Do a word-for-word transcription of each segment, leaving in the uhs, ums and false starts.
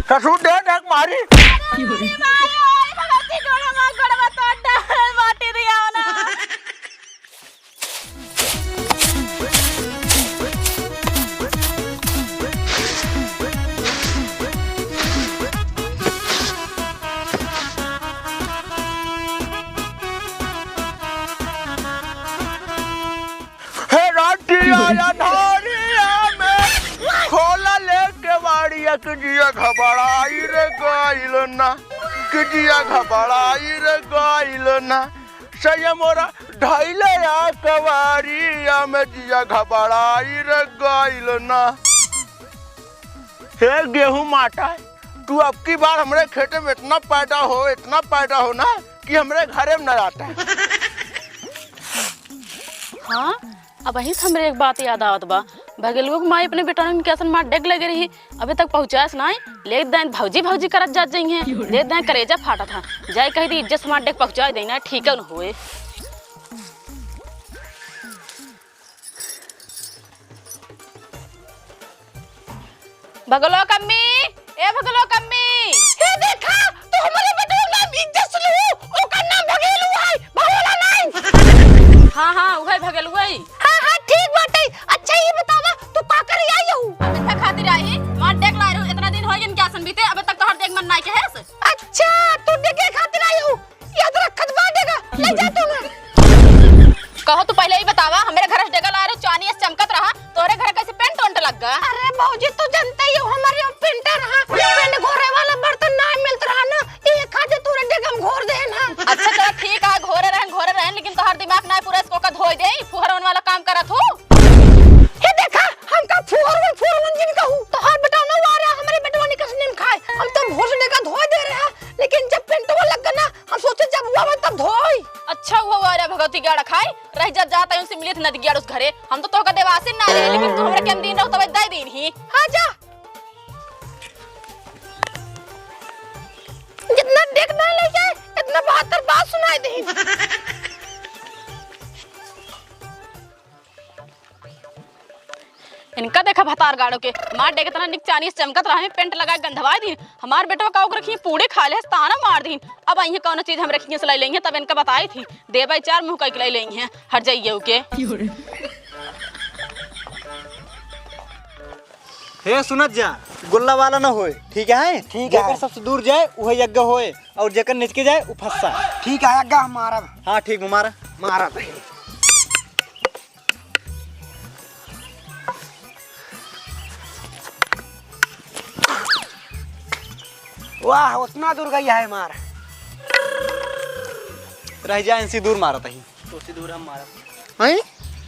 ससुर दे देख मारी। अरे माई, ओए भगवती, गोड़वा, गोड़वा तोड़ दे, माटी दिया ना। हे रातिया अन्हारिया में खोला ले केवाड़िया कि जिया घबराई रे गइल ना, कि जिया घबराई रे गइल ना। सैया मोरा धइले या कवारिया में जिया घबराई रे गइल ना। हे गेहूं माटा, तू अब की बार हमरे खेते में इतना पैदा हो, इतना पैदा हो ना कि हमरे घरे में ना आता है। हाँ, अबहीं से हमरे एक बात याद आवत बा। भगेलुआ के माई अपने बेटवन के असन मार डेग लगे रही, अबे तक पहुँचायस नाई। ले दाइन भौजी भौजी करत जात जइहें, ले दाइन करेजा फाटत ह। जाए कहि दी इज्जत से मार डेग पहुँचाय देना, ठीक है न होए। भगलो कम्मी, ए भगलो कम्मी। हे देखा, तू हमरे बेटवा के नाम इज्जत से लू, ओकर नाम भगेलू है, भगोला नहीं। हाँ, हाँ, उहे भगेलू है। हाँ, हाँ, ठीक बाटे। अच्छा, ये बतावा, तू का करे आई हऊ? अब इनका खातिर आई, मार डेग लाए रहू, इतना दिन हो गए इनके आसन बीते, अबे तक तोहर डेग मन नाई के है से? अच्छा, तू डेगे खातिर आई हऊ? याद रखत बा डेगा, ले जा तू ना। कहो तू पहले ही बतावा, हमरे घर से डेगा लाए रहो, चानी अस चमकत रहा, तोरे घर कैसे पेंट ओंट लग गा? अरे भौजी, तू जानते ही हो, हमारे यहाँ पेंटर रहा, पेंट घोरे वाला बर्तन ना मिलत रहा ना, ये खातिर तोरे डेगा में घोर देन हा। अच्छा चलो ठीक है, घोरे रहन, घोरे रहन, लेकिन तोहर दिमाग ना पूरा इसको का धोई दे, फुहरवन वाला काम करत हो। हे देखा, हमका फुहरवन, फुहरवन जिन कहू, तोहर बेटवा ना वारा, हमरे बेटवा निकस नीम खाए, हम तो भोर से डेगा धोए दे रहे हैं, लेकिन जब पेंटवा लग गा ना, हम सोचे जब हुआ तब धोई। अच्छा हुआ वारा भगवती गाड़ा खाए, रह जा, जाता है उनसे मिलित नदी गाड़ उस घरे। हम तो तोहका देवासिन ना रहे, लेकिन तू हमरा के हम दिन रहो तब दे दिन ही। हाँ जा। जितना डेग ना ले जाए, इतना बहत्तर बात सुनाई दे। इनका देखा भतार गाड़ो के, मार डेग इतना निक चानी से चमकत रहा है, पेंट लगा के गंधवाई दी। हमार बेटवा का ओकर खी पूड़े खा ले, ताना मार दी। अब आई कौनो चीज हम रखिए से लाई लेंगे, तब इनका बताई थी, देवे चार मुँह कई के लाई लेंगे, हट जाइए ओके। हे सुनत जा, गुल्ला वाला न होए, ठीक है? ठीक है। जेकर सबसे दूर जाए, उहे यज्ञ होए, और जेकर निचके जाए, उ फंसा। ठीक है, यज्ञ हम मारब। हाँ, ठीक, मारा। मारा। वाह, उतना दूर गई है मार। रह जा, इनसे दूर मारत ही। तोसे दूर हम मारब। हैं?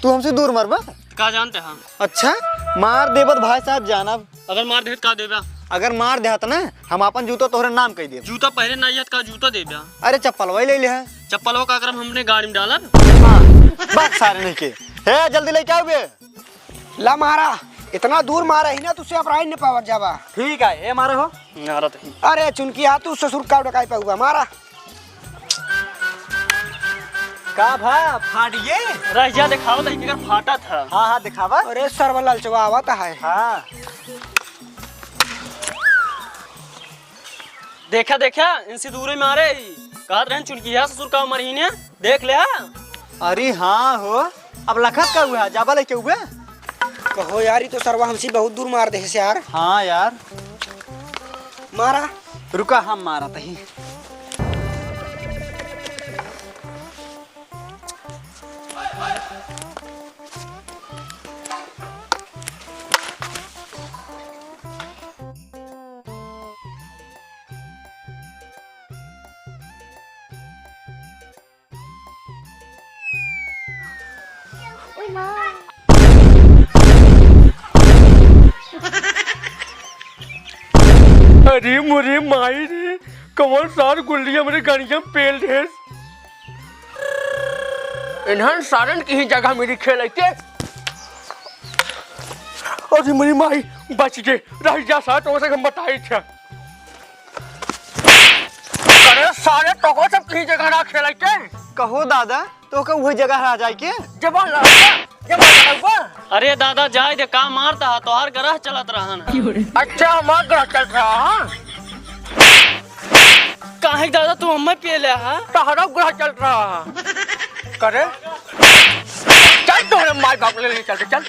तू हमसे दूर मरबा? का जानते हम? अच्छा, मार देबत भाई साहब जानब। अगर मार देत का देबा? अगर मार देत ना, हम आपन जूता तोहरे नाम कह देब। जूता पहले नहीं है, का जूता देबा? अरे चप्पलवा ही ले ले है। चप्पलवा का करब हमने गाड़ी में डालब? हाँ, बात सारे नहीं के। हे, जल्दी लेके आओ बे। ला मारा, इतना दूर मारा ही ना, तुझसे अपराध नहीं पावत जाबा। ठीक है, ये मारा हो। मारा तो ही। अरे चुनकी, हाँ, तू ससुर का डकाई पाऊबा, मारा। का भा, फाटिए? रह जा, दिखाओ तो इनका फाटा था। हाँ, हाँ, दिखावा। अरे सरवा ललचवा आवत है। हाँ। देखा, देखा, इनसे दूरे मारे ही। कहत रहन चुनकिया ससुर का मरही ने, देख ले हा। अरे हाँ हो, अब लखत का हुआ, जाबा लेके हुए? कहो यार, ई तो सरवा हमसे बहुत दूर मार दे से यार। हाँ यार। मारा। रुका, हम मारा तही। ओए माँ। अरे मोरे माई रे, कौन सार गुल्ली हमरे गड़िया में पेल देस। इन्हन सारन की ही जगह मेरी खेल है के। अरे मोरी माई, बच गए, रह जा साथ, ओसे हम बताई थे। अरे सारे तोको सब कहीं जगह ना खेले के। कहो दादा, तोके उहे जगह रह जाए के? जब लड़का, जब लड़का। अरे दादा, जाए दे, का मारता है, तोहार ग्रह चलत रहन है। अच्छा, हमार ग्रह चलत रहा है। काहे दादा, तू हमें पिए ले, हाँ? तहरा ग्रह चल रहा है। करे? चल तोहरे माई बाप ले, ले चल के, चल।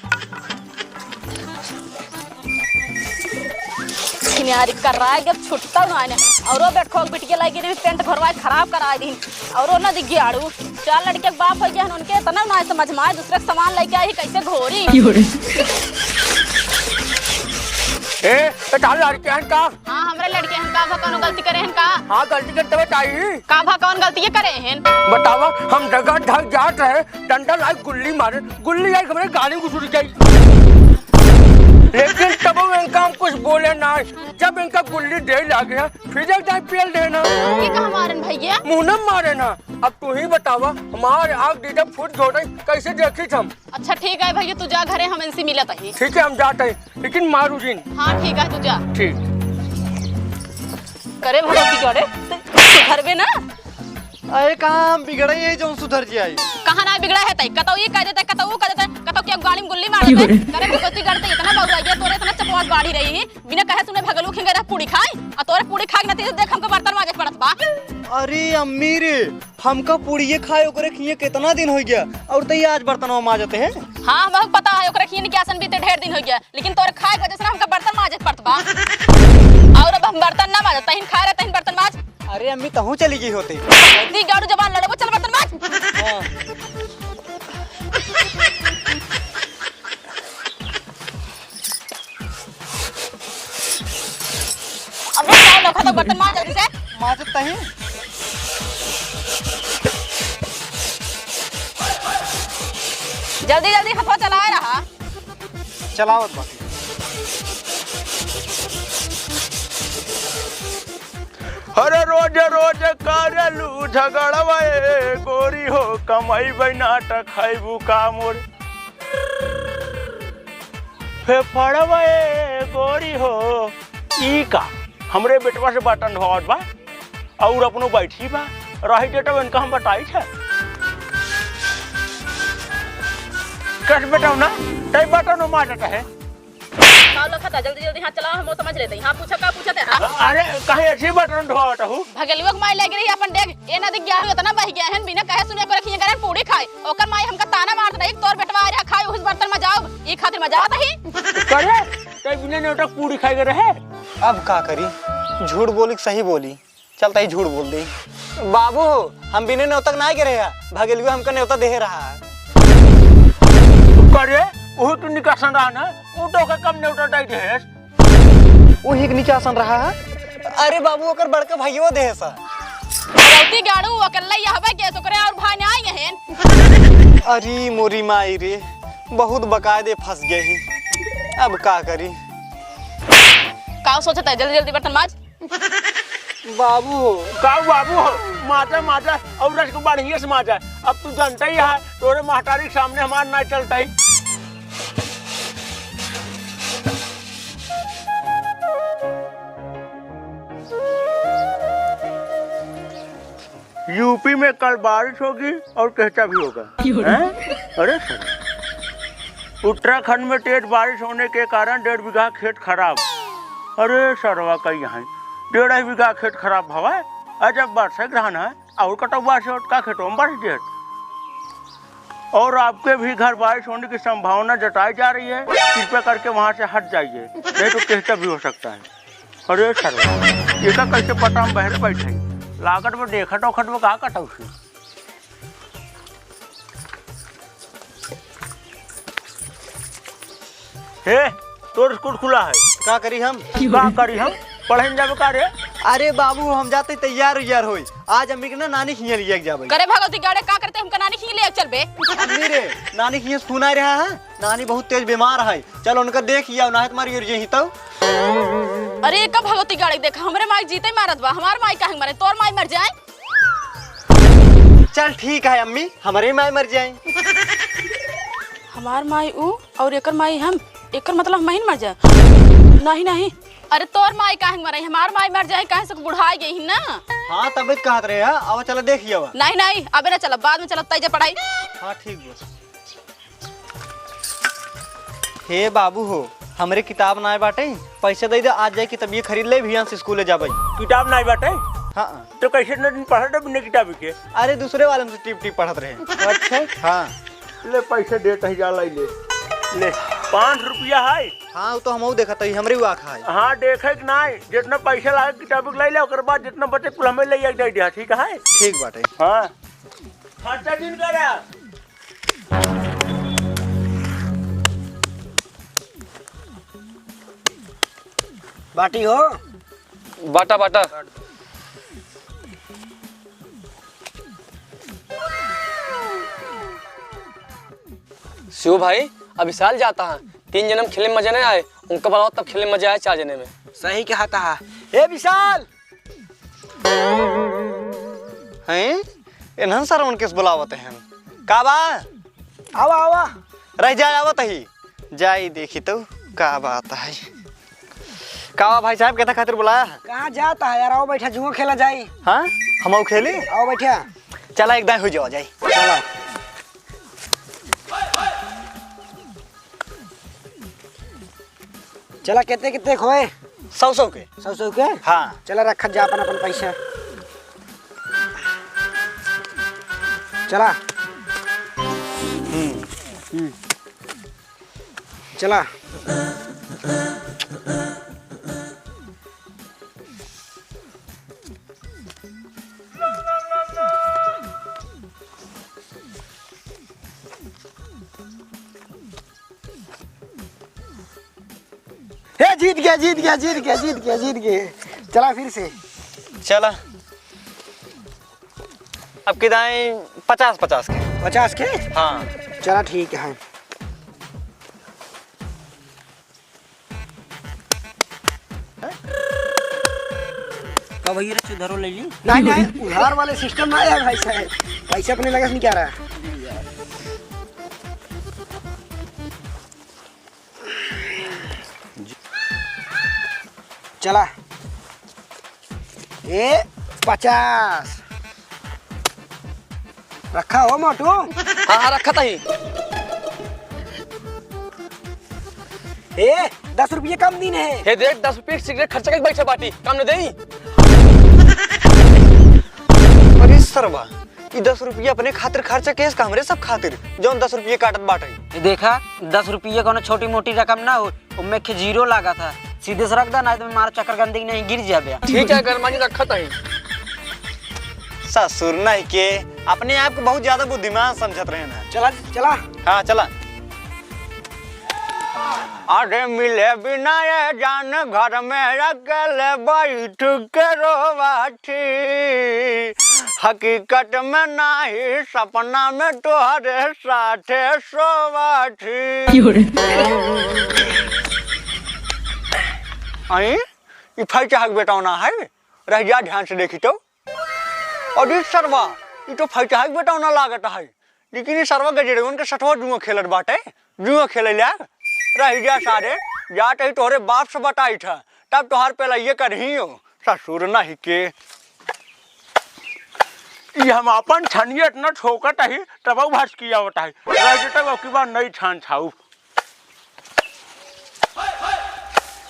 किनारी कर रहा है, जब छुट्टा ना आने। औरो बैठो, बिटिया लागी रे, पेंट घरवा खराब करा दी। औरो ना दिग्गी आड़ू। चार लड़के के बाप हो गया है, उनके इतना ना समझ में आए, दूसरे के सामान लेके आई, कैसे घोरी? क्यों रे? ए, ए, तार लड़के हैं का? हाँ, हमरे लड़के हैं का? भा कौनो गलती करे हैं का? हाँ, गलती करते हुए ताई। का भा कौन गलती करे हैं? बतावा, हम जगह ढक जात रहे, डंडा लाई गुल्ली मारे, गुल्ली आई हमरे गाड़ी में घुसुर गई। लेकिन तब इनका हम कुछ बोले ना, जब इनका गुल्ली दे लागे, फिर एक दाई पेल देना। ये कहाँ मारन भैया? मुँह न मारे ना। अब तू ही बतावा, हमार आग दीदा फूट झोड़े, कैसे देखी हम? अच्छा ठीक है भैया, तू जा घरे, हम इनसे मिलत ही। ठीक है, हम जात ही, लेकिन मारू जिन। हाँ ठीक है, तू जा। ठीक। करे भगवती गड़े, तू घर में ना। अरे कहाँ हम बिगड़े ही है जो सुधर जाई? कहाँ ना बिगड़ा है तई? कतौ ये कह देते, कतौ वो कह देते, कतौ के गाड़ी में गुल्ली मार देते। करे भगवती गड़े, तई इतना बौरा गया, तोरे इतना चपवा गाड़ी रही है। बिना कहे सुने भगलू खिंगे रह पूड़ी खाए, आ तोरे पूड़ी खाए के नतीजे देख हमको बर्तन माजे के पड़त बा। अरे अम्मी रे, हमका पूड़िये खाए ओकरे खिए कितना दिन हो गया, और तई आज बर्तनवा माजत है। हाँ, हमको पता है, ओकरे खिए के आसन बीते ढेर दिन हो गया, लेकिन तोरे खाए के वजह से ना हमका बर्तन माजे के पड़त बा। और अब हम बर्तन ना माजत, तहिन खाए रहे, तहिन बर्तन माज। अरे अम्मी, तहूँ चली गई होती। इतनी गाड़ू जबान लड़बो, चल बर्तन माज। हाँ। अबे, क्या लखा था बर्तन मार जल्दी से। माजत तही। जल्दी, जल्दी हथवा चलाए रहा। चलावत बाटी। अरे रोज रोज करेलू झगड़वा ए गोरी हो, कमइबे ना त खइबू का मोर। फेफड़वा ए गोरी हो, ई का हमरे बेटवा से बर्तन धोवत बा और अपनो बैठी बा। रही देता इनका हम बताई छे। कस बेटा ना, तई बर्तन माजत है। का लखा था? जल्दी जल्दी हाथ चलाओ, हम वो समझ लेते हैं। हाँ, पूछो, का पूछत है? हाँ? अरे, कहीं ऐसी बर्तन धोवत हूँ। भगेलुआ के माई लग रही अपन डेग। ए ना दिख गया है, इतना बह गया है, बिना कहे सुने ओकरे खिए करे पूड़ी खाए। ओकर माई हमका ताना मारत रही, "तोर बेटवा आ रहा खाए, उस बर्तन में जाओ।" ई खातिर में जात ही। करे, तई बिना नेवता पूड़ी खाए के रहे? अब का करी, झूठ बोली कि सही बोली? चलता ही झूठ बोल दे। बाबू, हम बिने नेवता के नाय गे रहे हैं, भगेलुआ हमका नेवता देहे रहा है। करे, उहु तो निकासन रहा ना, उ तो ओकर कम नेवता दे देहेस। उही के निकासन रहा है। अरे बाबू, ओकर बड़का भाइयो देहे सा। भगवती गाड़ू, अकेला ही हवे के, ओकरे और भाई ना आए हैं। अरे मोरी माई रे, बहुत बकायदे फंस गए ही। अब का करी? का सोचत है? जल्दी जल्दी बर्तन माज। बाबू हो। का बाबू हो? माजा, माजा, और रस को बढ़िया से माजा। अब तू जानता ही है, तोरे महतारी के सामने हमार ना चलता ही। यूपी में कल बारिश होगी और कहता भी होगा। हैं? अरे सर, उत्तराखंड में तेज बारिश होने के कारण डेढ़ बीघा खेत खराब। अरे सरवा, कहीं यहाँ डेढ़ बीघा खेत खराब भवा। अरे जब बरसे ग्रहण है, और कटौआ से का खेतों में बरस जाए। और आपके भी घर बारिश होने की संभावना जताई जा रही है, कृपया करके वहाँ से हट जाइए, नहीं तो कहता भी हो सकता है। अरे सरवा, ये का कैसे पता हम बहरे बैठे हैं? लागत में देखत ओखत में का कटौसी। हे, तोर स्कूल खुला है। का करी हम? का करी हम? पढ़े न जाबे का रे? अरे बाबू, हम जाते तैयार उयार होई। आज अम्मी के ना नानी खिया लिया के जाबे। करे भगवती गाड़े, का करते हमका नानी खिया ले चलबे? अम्मी रे, नानी खिया सुना रहा है, नानी बहुत तेज बीमार है। चल उनका देख आओ, ना तुम्हारी उर यही तो। अरे का भगवती गाड़े देख, हमरे माई जीते मारत बा, हमार माई काहे मरे, तोर माई मर जाए। चल ठीक है अम्मी, हमरे माई मर जाए। हमार माई ऊ और एकर माई हम, एकर मतलब हम ही न मर जाए। नहीं, नहीं। अरे तोर माई काहे मरे, हमार माई मर जाए, काहे से बुढ़ाई गई है ना। हाँ, तब कहत रहे हैं, अब चला देख आवा। नहीं, नहीं, अबे ना चला, बाद में चला, तैजा पढ़ाई। हाँ, ठीक बा। हे बाबू हो, हमरे किताब नाय बाटे, पैसे दे दे, आज जाए किताबिये खरीद ले, भियान से स्कूले जाबे। किताब नाय बाटे? हाँ। तो कैसे इतना दिन पढ़त रहे बिना किताब के? अरे, दूसरे वाले में से टिप टिप पढ़त रहे। अच्छा। हाँ। ले, पैसे देत ही, जा लाई ले। ले, पाँच रुपया है। हाँ, वो तो हमहू देखत ही, हमरे हुआ खाए। हाँ, देखे के नाय, जितना पैसा लागे किताब के लाई ले, ओकर बाद जितना बचे कुल हमें ले आके दे दिया, ठीक है? ठीक बाटे। हाँ। खर्चा दिन करा। बाटी हो। बाटा, बाटा। शिव भाई, अब विशाल जाता है। तीन जने में खेले में मजा नहीं आए, उनका बनाओ तब खेले में मजा आए चार जने में। सही कहता है। ए विशाल, हैं? इन्हन सरवन किस बुलावत हैं? का बा? आवा, आवा। रह जा, आवत ही। जाई देखी तो का बात है। का बा भाई साहब, केथा खातिर बुलाया है? कहाँ जाता है यार? आओ बैठा, जुआ खेला जाई। हाँ? हम आओ खेली? आओ बैठा। चला, एक दाएं हो जाओ, जाई। चला। चला, कितने, कितने खोए? सौ, सौ के। सौ, सौ के? हाँ। चला, रखत जा अपन, अपन पैसा। चला। हम्म। हम्म। चला। हे, जीत गया, जीत गया, जीत गया, जीत गया, जीत गए। चला फिर से। चला। अब की दाएं पचास, पचास के। पचास के? हाँ। चला ठीक है। का भैया रे, उधारो ले ली? नहीं, नहीं, उधार वाले system ना है भाई साहब। पैसे अपने लगे से नहीं क्या रहा। चला। ए, पचास। रखा हो मोटू। हाँ, हाँ, रखा तही। ए, दस रुपये कम दिन है। हे देख, दस रुपये के सिगरेट खर्चा के बैठे बाटी, काम न देई। अरे सरवा, ई दस रुपया अपने खातिर खर्चा केस का हमरे सब खातिर, जौन दस रुपया काटत बाटे। ये देखा, दस रुपया कौनो छोटी मोटी रकम ना हो, उनमें के जीरो लागा था, सीधे से रख दा, नहीं तो मार चक्कर गंदगी नहीं गिर जाबे। ठीक है, गरमानी रखत है। ससुर नहीं के अपने आप को बहुत ज्यादा बुद्धिमान समझत रहे ना। चला, चला। हाँ, चला। अरे मिले बिना ये जान घर में अकेले बैठ के रोवाठी, हकीकत में नाही सपना में तोहरे साथे सोवाठी। क्यों रे? आई, ई फैचाहक बेटौना है, रह जा ध्यान से देखी तो। अरे सरवा, ई तो फैचाहक बेटौना लागत है। लेकिन ई सरवा गजेड़वन के सथवा जुआ खेलत बाटे, जुआ खेले लाग। रह जा सारे, जात ही तोहरे बाप से बताई था, तब तोहार पेलइये करही हो, ससुर नहीं के। ई हम अपन छनिए इतना ठोकत ही, तब भटकी आवत ही। रह जतौ अब की बार नई छान छाऊ।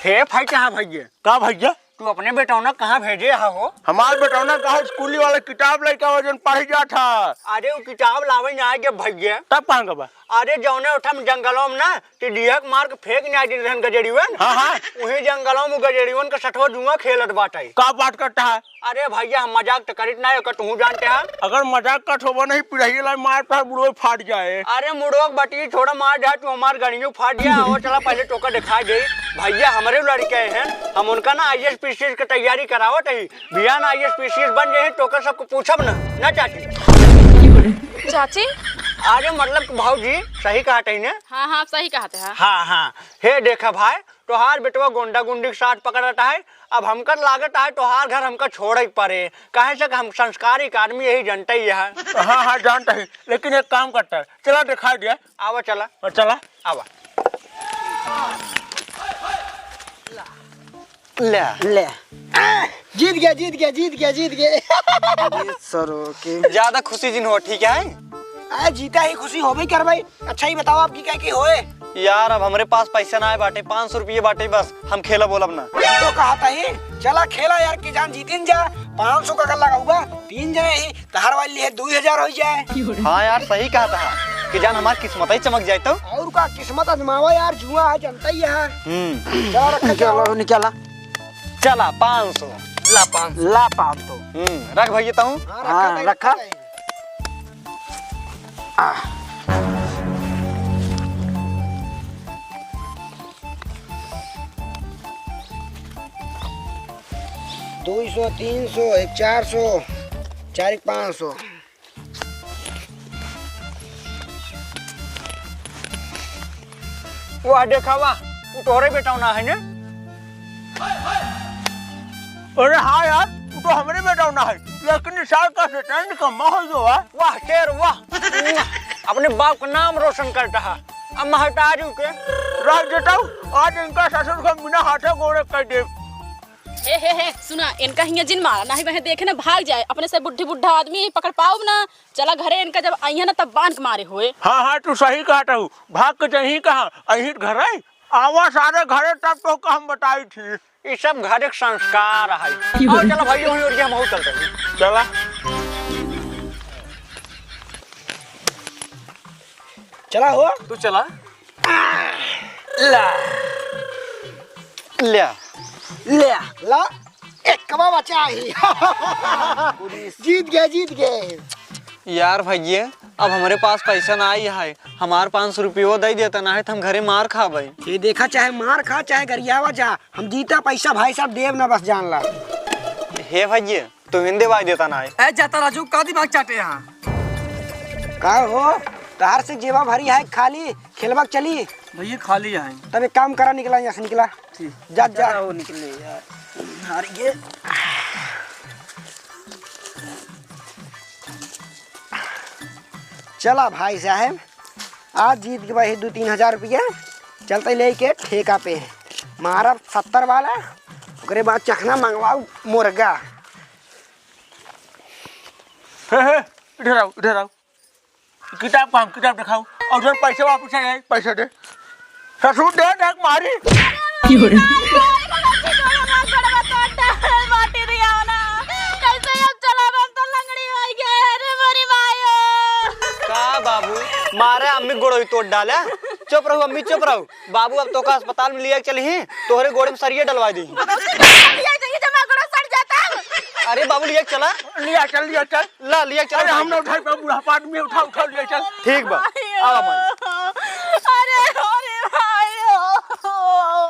हे भाई, कहाँ भैया? का भैया? तू अपने बेटौना कहाँ भेजे हा हो? हमार बेटौना कहा स्कूली वाला किताब लेके आवे, जौन पढ़ी जात हा। अरे, वो किताब लावे ना आए जब भैया। तब कहाँ गबा? अरे, जौने उठम जंगलों में ना, टिडिया के मार के फेंक ना दिन रहन गजेड़ियन। हाँ, हाँ। उही जंगलों में गजेड़ियन के सठवा जुआ खेलत बाटे। का बात करता है? अरे भैया, हम मजाक तो करित ना, एकर तू जानते हैं। अगर मजाक करत होबा नहीं, पिढ़ैया ला मार पर बुढ़वे फाट जाए। अरे मुड़वा के बटी छोड़ा, मार जा, तू हमार गणियों फाट गया। और चला पहले तोका दिखा दे। भैया, हमरे लड़के हैं, हम उनका ना आईएएस पीसीएस के तैयारी करावत ही। बिहान आईएएस पीसीएस बन जाए, तोका सबको पूछब ना, ना चाची। चाची? अरे मतलब कि भौजी, सही कहत ही ने। हाँ, हाँ, सही कहत है। हाँ, हाँ। हे देखा भाई, तोहार बेटवा गुंडा गुंडी के साथ पकड़त है। अब हमका लागत है तोहार घर हमका छोड़े के पड़े, काहे से कि हम संस्कारिक आदमी यही जानते ही है। हाँ, हाँ, जानते ही, लेकिन एक काम करता है, चला दिखा दिया। आवा चला। और चला। आवा। ले। ले। आ, जीत गया, जीत गया, जीत गया, जीत गया। अरे सरो के। ज्यादा खुशी जिन हो, ठीक है? आ, जीता ही खुशी होबे कर भाई। अच्छा ही बताओ आपकी क्या की होए? यार, अब हमरे पास पैसा नाहीं बाटे, पाँच सौ रुपये बाटे बस, हम खेलब ओलब ना। हम तो कहत ही, चला खेला यार, कि जान जीतिन जा, पाँच सौ का कर लगा हुआ, तीन जने ही, तहार वाली है, दो हजार होइ जाए। हाँ यार, सही कहत हा, कि जान हमार किस्मत ही चमक जाए तो। और का किस्मत आजमावा यार, जुआ है, जनता ही है। हम्म। चला रखा चलो, जाओ। निकाला। चला, पाँच सौ। ला पाँच सौ। ला पाँच सौ। हम्म, रख भैया तहूँ। हाँ, हाँ, रखा। रखा। दुई सौ, तीन सौ, एक चार सौ, चार एक पाँच सौ। वाह, देखा वाह, उ तोहरे बेटौना है ने? अरे हाँ यार, उ तो हमरे बेटौना है, लेकिन इ सार का शैतान का माहौल जो है। वाह शेर वाह, अपने बाप का नाम रोशन करता है। अब महतारी के राज देता हूँ, आज इनका ससुर को बिना हाथे गोड़े कर दे। हे, हे, हे, सुना, इनका हियाँ जिन मारा, नाहीं वह देखे ना भाग जाए। अपने से बुढ़ी बुढ़ा आदमी पकड़ पाउब ना। चला घरे, इनका जब अइहैं ना तब बांध के मारे होए। हाँ, हाँ, तू सही कहत हऊ। भाग के जइहीं कहाँ? अइहीं घरे? आवा सारे घरे तब तोहका हम बताई थी। ई सब घरे के संस्कार है। आओ चला भैया, वहीं ओरिया हम चलते हैं। चला। चला हो। तू चला। ला। ल्या। ल्या। ला। एकवा बचा ही। जीत गए, जीत गए। यार भैया, अब हमरे पास पैसा नाहीं है, हमार पाँच सौ रुपयो दे देता, नाहीं तो हम घरे मार खाबे। ये देखा, चाहे मार खा, चाहे गरियावा जा, हम जीता पैसा भाई साहब देब ना, बस जान ला। हे भैया, तू हिंदे बाई देता ना है। ए जाता राजू, का दिमाग चाटे यहाँ? का हो, तहार से जेबा भरी है खाली, खेलबा के चली? भैया खाली है। तब एक काम करा, निकला यहाँ से, निकला। ठीक। जा, जा। चला, वो निकले यार। हार गए। चला भाई साहब, आज जीत के भाई दो तीन हजार रुपया, चलते लेके ठेका पे मारब सत्तर वाला, ओकरे बाद चखना मंगवाऊ मुर्गा। हे, हे, इधर आओ, इधर आओ। किताब कहाँ, किताब दिखाओ। और जब पैसे वापस आ जाए, पैसे दे। ससुर दे, देख मारी। की हो रे? कैसे अब चला, हम तो लंगड़ी हो गए। अरे मोरी मायो। का बाबू, मारे अम्मी गोड़ो ही तोड़ डाला। चुप रहू अम्मी, चुप रहू। बाबू, अब तोका अस्पताल में लिया के चली, तोहरे गोड़े में सरिया डलवा दी। लिया जाइए, जब गोड़ा सड़ जाता। अरे बाबू, लिया के चला। लिया चल, लिया चल। ला, लिया के चला, अरे, उठा हम के। ना उठाई पाए, बुढ़ापा आदमी, उठा, उठा, लिया चल। ठीक बा, आवा माई।